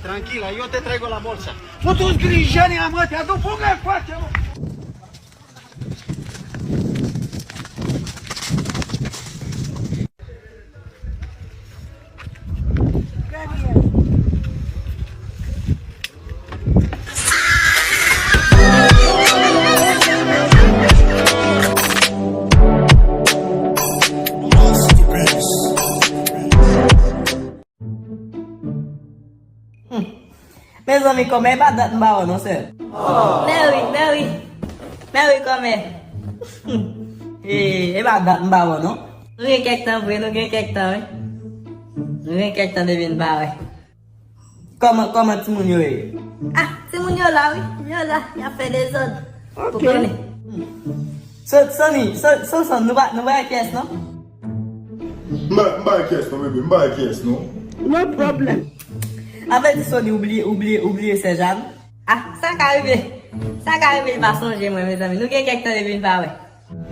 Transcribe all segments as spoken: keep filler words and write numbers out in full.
Tranquila, yo te traigo la bolsa. Foto os grijani amante, a do fogo é forte, amor. Mezanmi, kòmè, e pa dat m pa wè non, sè. Mèwi, mèwi. Mèwi, kòmè. E, e pa dat m pa wè non. Nou gen kèk tan vre, nou gen kèk tan, wi. Nou gen kèk tan depi n pa wè. Kòman, kòman timoun yo ye? Ah, timoun yo la, wi. Yo la, y ap fè dezòd. Ok. Ou konnen. So, Sony, so, so, Sony, nou pa, nou pa gen pyès non? M pa, m pa gen pyès non, bebe, m pa gen pyès non. No problem. Anfèt, Sony, ou bliye, ou bliye, ou bliye sè Jàn? Ah, sa ka rive. Sa ka rive, li pa sonje mwen, mezanmi. Nou gen kèk tan depi n pa wè.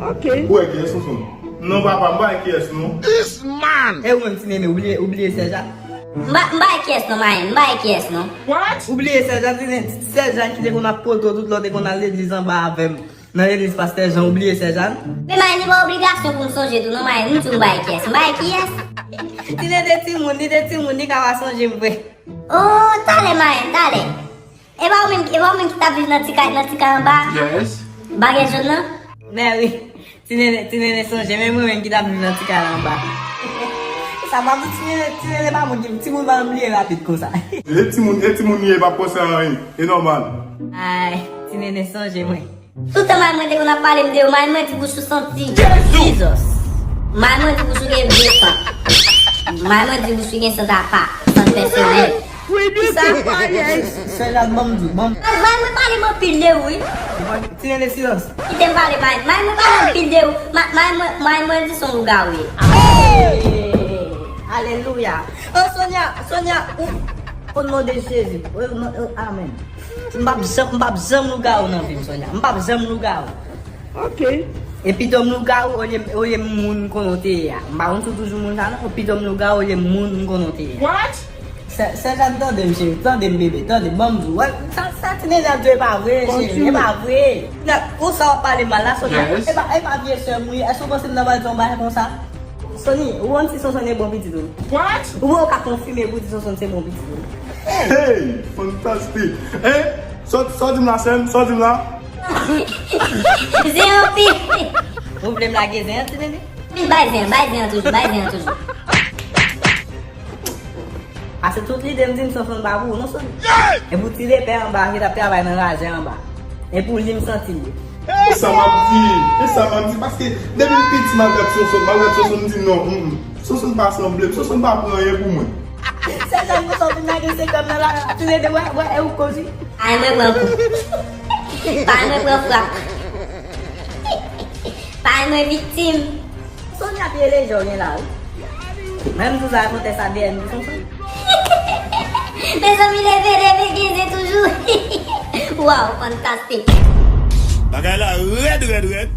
Ok. Ou wè kiyès, Sonson? Non, papa, m pa wè kiyès, non. This man! E ou menm, Ti Nene, ou bliye, ou bliye sè Jàn? M pa, m pa wè kiyès, non, Mayen, m pa wè kiyès, non. What? Ou bliye sè Jàn, Ti Nene, sè Jàn ki te konn ap poto tout lè w te konn al legliz anba avè m. Nan legliz pastè Jan, ou bliye sè Jàn? Men Mayen, li pa obligasyon pou m sonje tou, non, Mayen, m di w m pa wè kiyès, m pa wè kiyès. Ti Nene timoun, li te timoun, li ka pa sonje m vre. Oh, talè, Mayen, talè. E pa ou menm, e pa ou menm ki t ap viv nan ti kay, nan ti kay anba? Yes. Bagèt jòn nan? Mèwi, Ti Nene, Ti Nene sonje, men mwen menm ki t ap viv nan ti kay la anba. Sa pa pou Ti Nene, Ti Nene pa moun ki, timoun pa bliye rapid konsa. E timoun, e timoun li ye, pa panse a anyen. E nòmal. Ay, Ti Nene sonje mwen. Toutan may mwen te konn ap pale m de ou, may mwen di bouch ou santi. Jesus! May mwen di bouch ou gen vye san. May mwen di bouch ou gen sant apa, sant pèsonèl. Kisa? Sè Jàn, ban m di w, ban m. May mwen pale m anpil de ou, wi. Ti Nene, silans. Kite m pale, may, may mwen pale anpil de ou. May, may mwen, may mwen di son lougawou ye. Hey! Alelouya. Oh, Sonia, Sonia, ou, o non de Jezi. Oh, non, oh, amen. M p ap janm, m p ap janm lougarou nan vi m, Sonia. M p ap janm lougarou. Ok. Epi tonm lougarou olye, olye moun m konnen w te ye a. M pa konn si w toujou moun sa non, epi tonm lougarou olye moun m konnen w te ye a. What? Sè, sè Jàn, tande m, cheri, tande m, bebe, tande m, ban m di w. Wè, sa, sa Ti Nene ap di w, e pa vre, cheri, e pa vre. Nèg, ou sa w ap pale mal la, Sonia? Yes. E pa, e pa vye sè m ou ye. Èske w panse m ta pral di yon bagay konsa? Sony, ou konn si Sonson e bon pitit ou? What? Ou wè ou ka konfime pou di Sonson se bon pitit ou? Hey, fantastik. Hein? Sa w, sa w di m la, sè m? Sa w di m la? Zen anpil. Ou vle m lage zen an, Ti Nene? Bay zen, bay zen an toujou, bay zen an toujou. Paske tout lide m di m Sonson pa pou ou non, Sony. E pou ti lepè anba ki t ap travay nan raje anba. E pou li m santi l ye. E sa m ap di, e sa m ap di, paske depi m piti m ap gad Sonson, m ap gad Sonson, m di non, mm, mm. Sonson pa sanble m, Sonson pa pran anyen pou mwen. Sè Jàn, konsa w vin lage sekrè m nan la, Ti Nene, wè, wè, e ou koz wi. Ay mwen pran kou. Pay mwen pran frap. Pay mwen viktim. Sonya pye lejè w gen la wi. Menm jou sa kontè sa dèyè nou Sonson. Mezanmi, leve, leve, gen zen toujou. Wow, fantastik. Bagay la rèd, rèd, rèd.